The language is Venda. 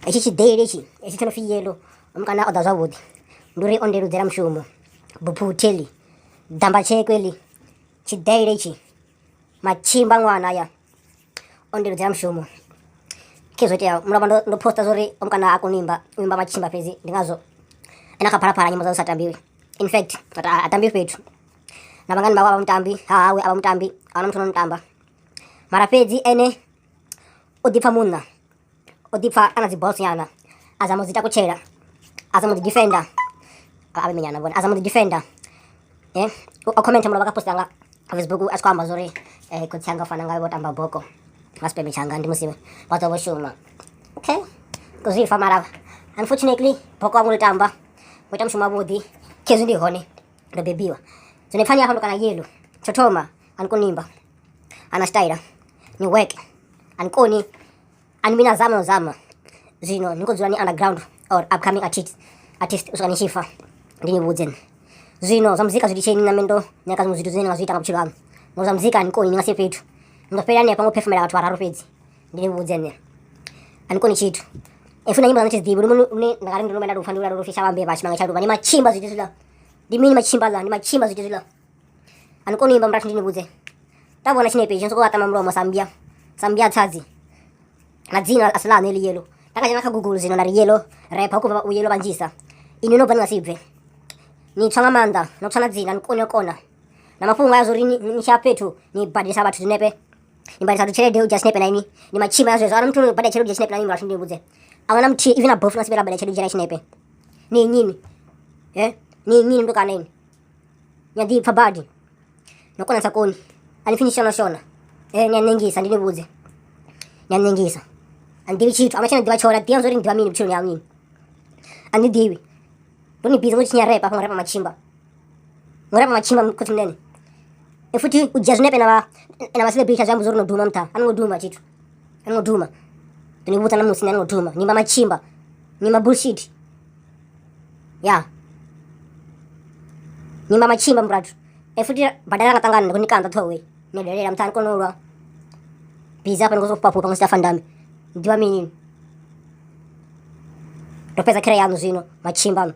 Hetshi tshiḓeli hetshi hetshi tsho no pfi yellow mukana o ḓa zwavhuḓi ndi uri o ndeludzela mushumo buphuthi heḽi ḓambatshekwe heḽi tshiḓele hetshi matshimba ṅwana haya o ndeludzela mushumo. Khe zwo itea mulovha ndo ndo poster zwori mukana ha koni u imba u imba matshimba fhedzi ndi ngazwo ene kha phalaphala nyimbo dzawe dzi sa tambiwi in fact ha tambiwi fhethu na vhangani vhawe a vha mutambi ha hawe a vha mutambi ahuna muthu ano mutamba mara fhedzi ene u ḓi pfha munna. O ḓi pfha a na dzi balls nyana a zama u dzi takutshela a zama u ḓi defender a vhe nyana vhone a zama u ḓi defender o comment mulovha kha post yanga kha Facebook a tshi khou amba zwori khotsi anga u fana nga vho tamba boko nga sipeme tshanga ndi musi vha ṱwa vho shuma. Okay khou zwi pfha mara unfortunately boko a vho ngo ḽi tamba vho ita mushumo wavhuḓi khezwi ndi hone ndo bebiwa zwino ipfani hafha ndo kana yellow tsho thoma a ni koni u imba a na tshitaila ni work a ni koni a ni vhi na zama na u zama zwino ni khou dzula ni underground or upcoming artist artist u swika ni tshi fa ndi ni vhudze nṋe zwino zwa muzika zwi litsheni na nṋe ndo nyaga zwiṅwe zwithu zwine ni nga zwi ita nga vhutshilo haṋu ngori zwa muzika a ni koni ni nga si ye fhethu ni ḓo fhelela hanefha ngo phefumela vhathu vhararu fhedzi ndi ni vhudze nṋe a ni koni tshithu e funa nyimbo dzaṋu thi dzi ḓivhi luṅwe lune nda nga ri ndi lume nda lu pfa ndi luḽa lu pfi shavha mbevha tshimanga tsha luvha ndi matshimba zwithu hezwiḽa ndi mini matshimba aḽa ndi matshimba zwithu hezwiḽa a ni koni u imba murathu ndi ni vhudze ta vhona tshinepe itshi soko aṱama mulomo sa mmbya sa mmbya tsadzi na dzina a si ḽaṋu heḽi yellow nda nga dzhena kha google zwino nda ri yellow rapper hu khou bva u yellow vhanzhisa inwi no bva ni nga si bve ni tswa nga maanḓa no tswa na dzina ni koni u kona na mafhungo aya zwori ni tshiya fhethu ni badelisa vhathu zwinepe ni badelisa vhathu tshelede u dzhia tshinepe na inwi ni matshimba ya zwezwo arali muthu no badela tshelede u dzhia tshinepe na inwi murathu ndi vhudze ahuna muthihi even na bofu na si vhela badela tshelede u dzhia tshinepe ni nnyi ni ni nnyi ni kana ini ni a ḓipfa badi no kona sa koni a ni pfi ni shona shona ni a nengisa ndi ni vhudze ni a nengisa a ni ḓivhi tshithu a na tshine ḓivha tshone a ḓivha zwori ni ḓivha mini vhutshiloni haṋu ini a ni ḓivhi ndo ni bidza ngo tshinya repa afha ngo repa matshimba ngo repa matshimba khotsi munene e futhi u dzhia zwinepe na vha na vha celebrity zwi amba zwori no duma mutha a ni ngo duma tshithu a ni ngo duma ndo ni vhudza na musi ni a ni ngo duma ni imba matshimba ni imba bullshit ya nyimba matshimba murathu e futhi badala nga ṱangana ndi khou ni kanda ṱhoho ni dalela muthu ani kone u lwa bizi hafha ni khou sokou fhufha fhufha nga fandami ndi ḓivha mini ndo fhedza khera yaṋu zwino matshimba aṋu.